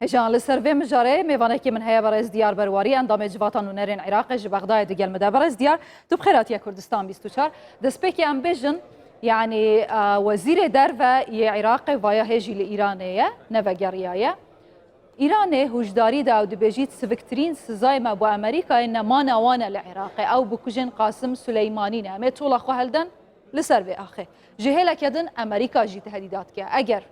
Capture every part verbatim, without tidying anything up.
Hêjan li ser vê mijarê mêvanekî min heye berêz Diyar Berwarî, endamê Civata Nûnerên Iraqê ji Bexdayê digel min de. Berêz Diyar, tu bi xêr hatiye Kurdistan bîst û çar. Destpêkê em bêjin, yanî, e, wezîrê derve yê Iraqê vaya hêjî li Îranê ye, nevegeriyaye. Îranê hûşdarî da û dibêjît, siviktirîn sizayê me bo Amerîkayê nemana wan e li Iraqê. Ew bikujên Qasim Suleymanî ne. Em ê tola xwe hilden li ser vê axê. Ji hêleke din Amerîka jî tehdîdat dike. Eger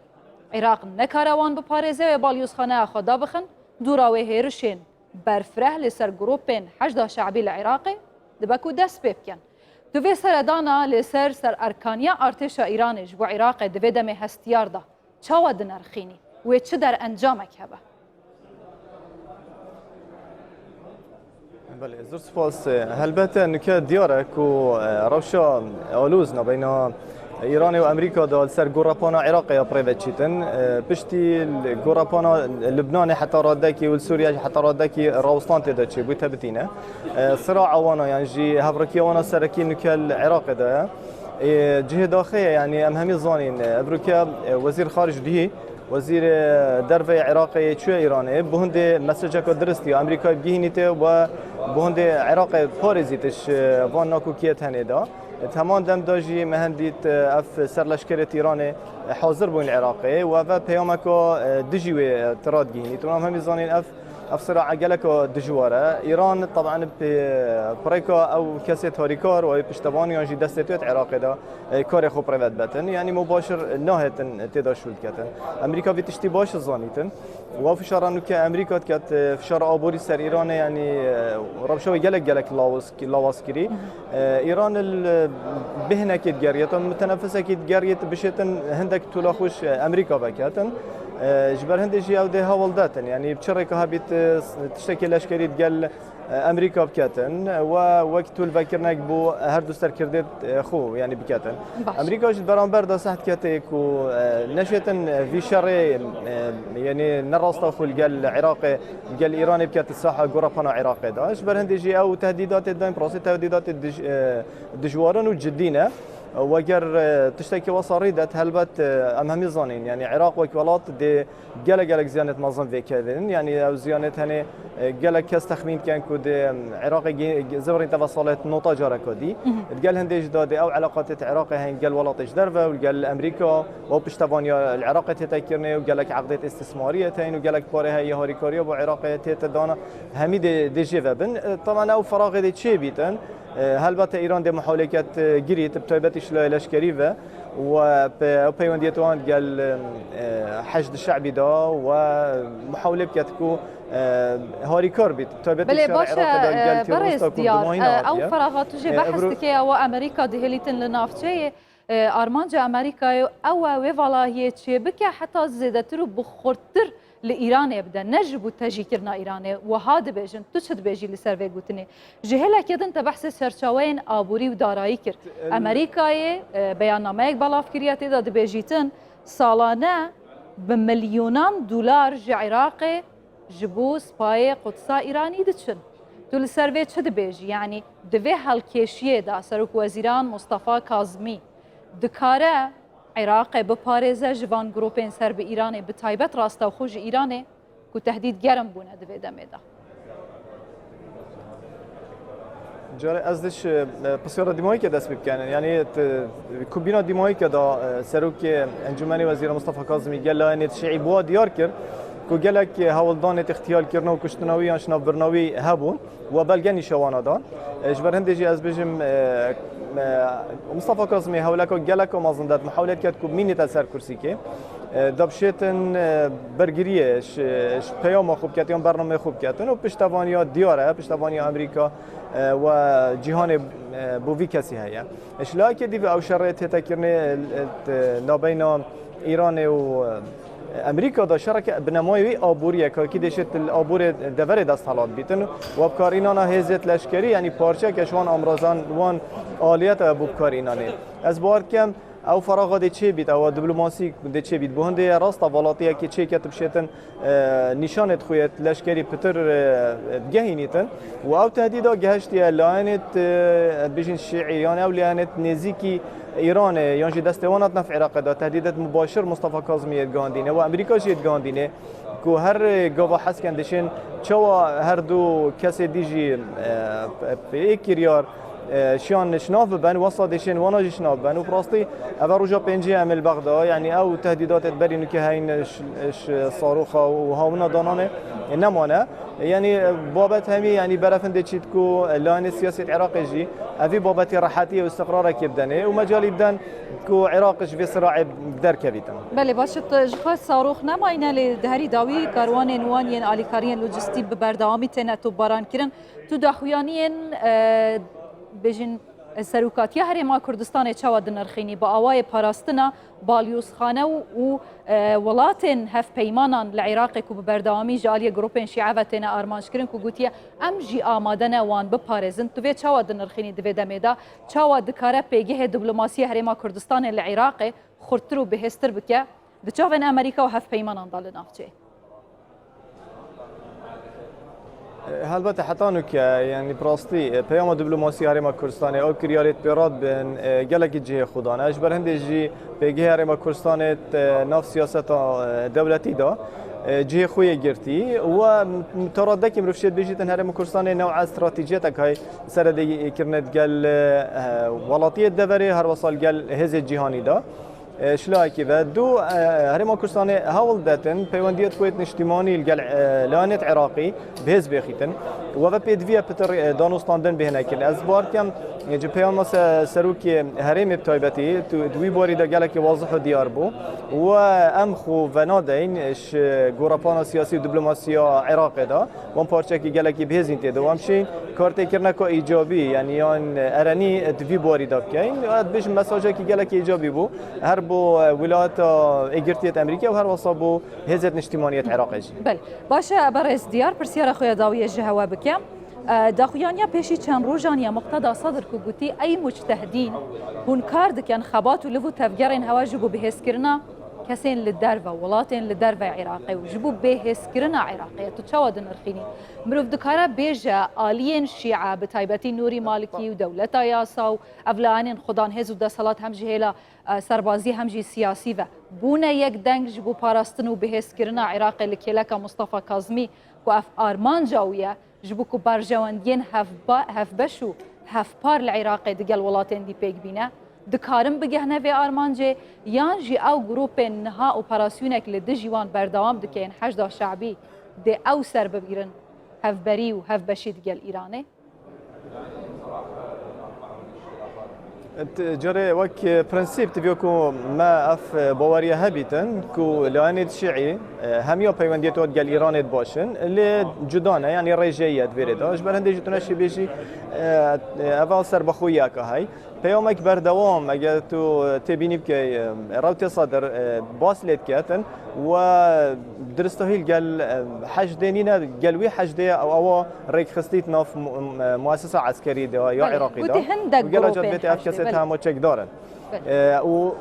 Iraq nekare wan biparêze, wê balyozxaneya xwe dabixin dûra wê hêrişên berfireh li ser grûpên Heşda Şe'bî li Iraqê, dibe ku dest pê bikin. Tu vê seredana li ser sererkaniya artêşa Îranê ji bo Iraqê di vê demê hestiyar de çawa dinerxînî? Wê çi derencamek hebe? Belê, zor spas. Helbete nike diyar e ku, e, rewşa alûz nabeyna Îranê û Amerîka de li ser gorepana Iraqê ya bi rê ve çîtin. E, piştî li gorepana Libnanê heta radekî û li Sûriye jî heta radekî rawestan tê de çêbû, tebitîne. E, sira'a wana yan jî hevrikiya wana serekî nike li Iraqê de ye. Ê, cihê daxê ye, yanî em hemî zanîn, e, evroke, e, wezîr xaricî, wezîrê derve yê Iraqê yê çûye Îranê, bi hundê mesajeke diristî Amerîkayê bigihînîte we bi hundê Iraqê parêzîte ji van nakokiyê tenê de. Di heman dem de jî me hin dît, e, ev serleşkerê Îranê, e, hazir bûn li Iraqê û ev peyameke, e, dijî wê, e, tira digihînît. Em hemî zanîn ev Ev sira geleka dijwar e. Îran, teban, bi pirêka ew kesê tarîkar û ew piştevan yan jî destê tê di Iraqê de, e, karê xwe pirê ve dibetin. Yanî mubaşir nahêtin tê de şûl diketin. Amerîka vî tiştî baş zanîtin. Wa fişara nûke Amerîka diket, e, fişara aborî ser Îranê, yanî, e, rewşa wê gelek, gelek lawaz, lawaz kirî. E, Îran li bêhnekê digeriyet, mutenefisekî digeriyet, bişêtin hindek tola xwe ji Amerîka veketin. E, ji ber hindê jî ew dê hewl detin. Yanî bi çi rêka hebît, e, tiştekê leşkerî digel, e, Amerîka biketin. We wek tolvekirinek bo her du serkirdê, e, xwe, yanî biketin. Baş. Amerîka jî di beramber de seh dikete ku, e, neşêtin vî şerê, e, yanî ne rasta xwe li gel Iraqê, li gel Îranê biketin saha gorepana Iraqê de. Ji ber hindê jî ew tehdîdatê dayîn, bi rastî tehdîdatê dij-, e, dijwar in û cidî ne. Weger, e, tiştekî wesa rî det, helbet, e, em hemî zanîn, yanî Iraq wek welat dê gelek, gelek ziyanêt mezin vêkevin. Yanî ew ziyanêt tenê, e, gelek kes texmîn dikin ku dê, em, Iraqê ge-, ge-, zivirîn teva salê nota careka dî. Mhm. Di gel hindê jî de dê ew eleqatê di Iraqê heyîn gel welatê ji derve û gel Amerîka û piştevaniya li Iraqê tête kirinê û gelek eqdêt îstismariyê heyîn û gelek parê heye harîkariya bo Iraqê tête dana. Hemî dê, dê jê ve bin. E, teban ew feraxê dê çê bîtin. E, helbete Îran dê muhawlêket, e, girît, bi taybetî ji layê leşkerî ve û, e, pe-, ew peywendiyet wan gel, e, Heşd Şe'bî de û muhawlê biket ku, e, harîkar bît. Bi taybetî Belê, şerê baş e, Iraqê de gel e, terorista berêz ku Diyar, dumahîna e, ew hatiye. Feraxa tu jê E, behs evro- dike ya we Amerîka dihêlîtin li navçeyê. E, armanca Amerîkayê ew e wê valahiyê çêbike heta zêdetir û bi xurttir li Îranê bide, ne ji bo tejîkirina Îranê. Wiha dibêjin, tu çi dibêjî li ser vê gotinê? Ji hêlekê din te behsê serçaweyên aborî û darayî kir. Amerîkayê, e, beyannameyek belav kiriye, tê de dibêjîtin, salane bi milyonan dolar ji Iraqê ji bo spayê Qudsa Îranî diçin. Tu li ser vê çi dibêjî? Yanî di vê helkêşiyê de Serokwezîran Mustafa Kazmî dikare Iraqê biparêze ji van grûpên ser bi Îranê, bi taybet rastewxo ji Îranê ku tehdîd germ bûne di vê demê de? Carê ez diş, e, pisyara dîmayîke dest pê bikenin. Yanî, t-, ku bîna dîmayîke da, e, Serokê Encûmenê Wezîran Mustafa Kazimî gel layinê şîî bûa diyar kir ku gelek, e, hewldanê ixtiyal kirina û kuştina wî yan şinavbirina wî hebûn. We belge nîşewana dan. E, ji ber hindê jî ez bêjim, e, e, Mustafa Kazimî hewleka geleka mezin de muhawlet ket ku mînîte ser kursîkê. E, da bişêtin, e, bergiriyê, ji, ji peyama xwe biketin yan bernameyê xwe biketin û piştevaniya diyar e, piştevaniya Amerîka, e, we cîhanê, e, bo vî kesî heye. Ji layekê dî ve ew şerê tête kirinê, e, nabeyna Îranê û, e, Amerîka de şereke bi nemayê wî aborî ye, kakî dê şêt li aborê deverê desthilat bîtin. We bikarînana hêzêt leşkerî, yanî parçeyeke ji wan amrazan, wan aliyeta ye bo bikarînanê. Ez bawer dikim, ew feraxa dê çê bît, ewa diplomasî dê çê bît. Bo hindê ye rasta welatiyekê çêket bişêtin, e, nîşanê xwe yê leşkerî pitir, e, digehînîtin. Û ew tehdîda gehiştiye layinêt, e, bêjin şîî, yan ew layinêt nêzîkî Îranê, yan jî destê wan hat nav Iraqê de. Tehdîdet mubaşir Mustafa Kazimî yê digihandîne û Amerîka jî yê digihandîne Ku her gava hesken dişên çawa her du kesê dî jî, e, pê kiryar, e, şiyan şinav biben, wesa dişên wana jî şinav biben. Û bi rastî ev e roja pêncî em li Bexda, yanî ew tehdîdatê berî nûke heyîn ş-, ş-, saroxa û hawina dananê nemane. Yanî babet hemî, yanî berefin dê çît ku layenê siyasî Iraqê jî evî babetî rehetiyê û istiqrarekê bidenê û mecalî biden ku Iraq ji vê siraê derkevîtin. Belê, baş e, tu ji xwe sarox nemayne, lê di herî dawî karwanên wan yên alîkariyên lojistî bi berdewamî têne topbaran kirin. Tu daxuyaniyên, e, bêjin, e, serokatiya Herêma Kurdistanê çawa dinirxînî? Bi awayê parastina balyozxane û, û, e, welatên hevpeymanan li Iraqê ku bi berdewamî ji aliyê grûpên şîe ve têne armanc kirin, ku gotiye, em jî amade ne wan biparêzin. Tu vê çawa dinirxînî di vê demê de? Çawa dikare pêgehê diplomasiyê Herêma Kurdistanê li Iraqê xurttir û bihêztir bike di çavên Amerîka û hevpeymanan de li navçeyê? Helbete heta nûke, yanî bi rastî, e, peyama diplomasî Herêma Kurdistanê, ew kiryarêt pê radibin, e, gelekî cihê xwe dane. Ji ber hindê jî pêgehê Herêma Kurdistanê, e, nav siyaseta, e, dewletî de, e, cihê xwe yê girtî. Û, e, te radekî mirov şêt bêjîtin Herêma Kurdistanê new'a stratejîyetek hay seredê kirine digel, e, welatiyê deverê, her wesal gel hêzê cîhanî de. E, şilahekî ve. Du, e, Herêma Kurdistanê hewl detin peywendiyê xwe yêt niştimanî li gel, e, layenêt Iraqî bi hêz bêxîtin. We ve pêdiviye pitir, e, danûstandin bêhne kirin. Ez bar kem, e, ji peyama se-, serokê herêmê bi taybetî, tu, di wî barî de gelekî wazih û diyar bû. We em xwe venadeyn ji gorepana siyasî û diplomasiya Iraqê de. Wan parçekî gelekî bihêzîn tê de. Wan şîn kartêkirina ku îcabî, yanî yan erenî di vî barî de bikeyn. Ez dibêjim mesajekî gelekî îcabî bû. Her bo, e, Wilata Êgirtiyêt Amerîkê û her wesa bo hêzêt niştimaniyêt Iraqê jî. Belê. Baş e, berêz Diyar, pirsyara xwe ya dawiyê ji hewe bike. E, daxuyaniya pêşî çend rojan ya Muqteda Sadr ku gotî, ey muctehidîn, hûn kar dikin, xebat û liv û tevgerên hewe ji bo bihêzkirina kesên li derve, welatên li derve Iraqê û ji bo bêhêzkirina Iraqê, tu çawa dinirxînî? Mirov dikare bêje aliyên şîe, bi taybetî Nûrî Malikî û dewleta yasa û ev layenên xwedanhêz û desthilat hem ji hêla, e, serbazî hem jî siyasî ve bûne yek deng ji bo parastin û bihêzkirina Iraqê li kêleka Mustafa Kazmî ku ev armanca wî ye, ji bo ku berjewendiyên hevba-, hevbeş û hevpar li Iraqê digel welatên dî pêk bîne, dikarin bigehne vê armancê, yan jî ew grûpên niha operasyonek li dijî wan berdewam dike yên Heşda Şe'bî dê ew ser bibîrin hevberî û hevbeşî digel Îranê? Ti-, carê wek prensîp, ti viyo ku me ev baweriye hebîtin ku layenê şîî, e, hemiya peywendiyê to digel Îranê baş in, lê cuda ne, yanî rêjeyî ye di vê rê de. Ji ber hindê jî tu neşî bêjî, e, e, eva serbexweyiyeke hey. Peyamek berdewam, eger tu têbînî bikey, e, Rewtê Sedir, e, bas lê diketin, we diristahîl gel, e, heşdê nîne, gel wî heşdê ye, ew awa rêkxistît nav mu-, mu-, muesesa eskerî de ya Belê, Iraqî de. Gotî hindek Û gela grûpên cad bêtê ev heşdê, kesê belê. Hema çekdar in. Belê. E, û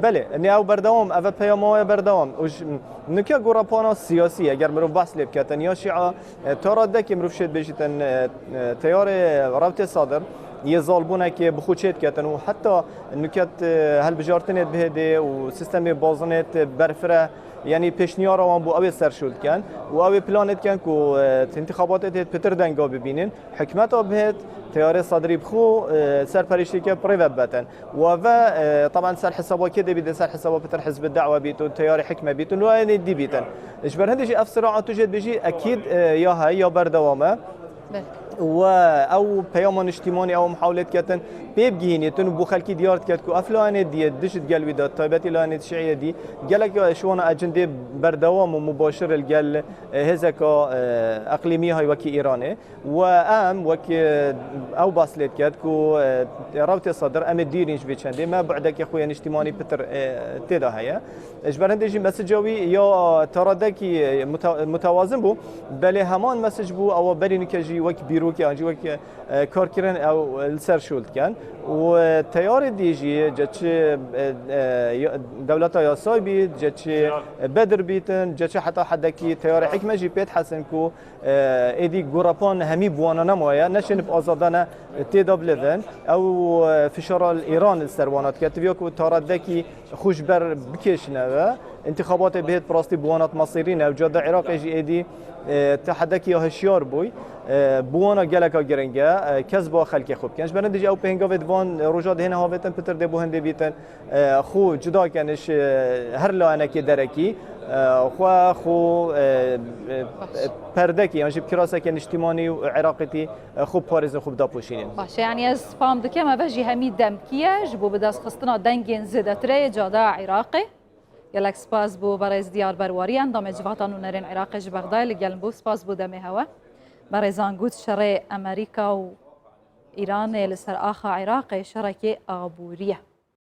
belê, ne ew berdewam, ev e peyama we berdewam. Û ji, nike gorepana siyasî, eger mirov behs lê biketin, ya şîa, e, ta radekê mirov şêt bêjîtin, e, e, teyarê Rewtê Sedir, yê zalbûnekê bi xwe çê diketin û heta nuket, e, helbijartinê bihêdê û sistemê bazinê berfire, yanî pêşniyara wan bû, ew ê serşûl dikin û ew ê planê dikin ku, e, intixabatê tê pitir denga bibînin. Hikmeta bihêt, teyarê Sedrî bi xwe, e, serperiştîke pirê ve bibetin. Û ve, e, taban ser hesaba kê dê bîtin, ser hesaba pitir hizbi da'we bît û teyarê hikme bît û layenê dî bîtin. Ji ber hindê jî ev sira tu jê dibêjî ekîd, e, ya heye ya berdewam e. Belê. Û ew peyama niştîmanî ew muhawilê diketin pê bigihînîtin û bo xelkî diyar diket ku ev layenê dî dij digel wî de, taybetî layenê şîî dî, gelek ji wana ecindê berdewam û mubaşir li gel, e, hêzeka, e, eqlîmî hay wekî Îranê. Û em wek, e, ew bas lê diket ku, e, Rewtê Sedir em ê dîrîn ji vê çendê me bu'dekê xwe yê niştîmanî pitir, e, tê de heye. Ji ber hindê jî meseca wî ya taradekî, e, muta-, mutewazin bû, belê heman mesaj bû, ewa berî nike jî wek bîrokê an jî wek, e, karkirin ew li ser şûl dikin. û teyarê dî jî ce çi e, e, ya- dewleta yasay bît, ce çi Bedir bîtin, ce çi heta hedekî teyarê hikme jî pê dihezin ku e, êdî gorepan hemî bi wana nemaye, neşênib azadane tê de bilivin. Ew e, fişara li Îran li ser wana dike. Tiviya ku taredekî xwe ji ber bikêşine ve, întixabatê bihêt bi rastî bi wana masîrî ne. Ew cade Iraqê jî êdî e, tehedekî ya hişyar bûy. E, bi wana geleka giring e, e, kes ba xelkê xwe bikin. Ji ber hindê jî ew pêngavê di van roja dihêne havêtin pitir dê bo hindê bîtin. E, xwe cuda ken ji, e, her layenekê derekî, e, xwe, xwe, e, e, perdekî yan jî bi kirasekê niştîmanî û Iraqîtî, e, xwe biparêzin, xwe bidapoşînin. Baş e, yanî ez fam dikim, eve jî hemî demkî ye ji bo bidestxistina dengên zêdetirê yê cada Iraqê. Gelek spas bo berêz Diyar Berwarî, endamê Civata Nûnerên Iraqê ji Bexdayê li gel bû. Spas bo demê hewe. Berêzan got, şerê Amerîka û Îranê li ser axa Iraqê şerekê aborî ye.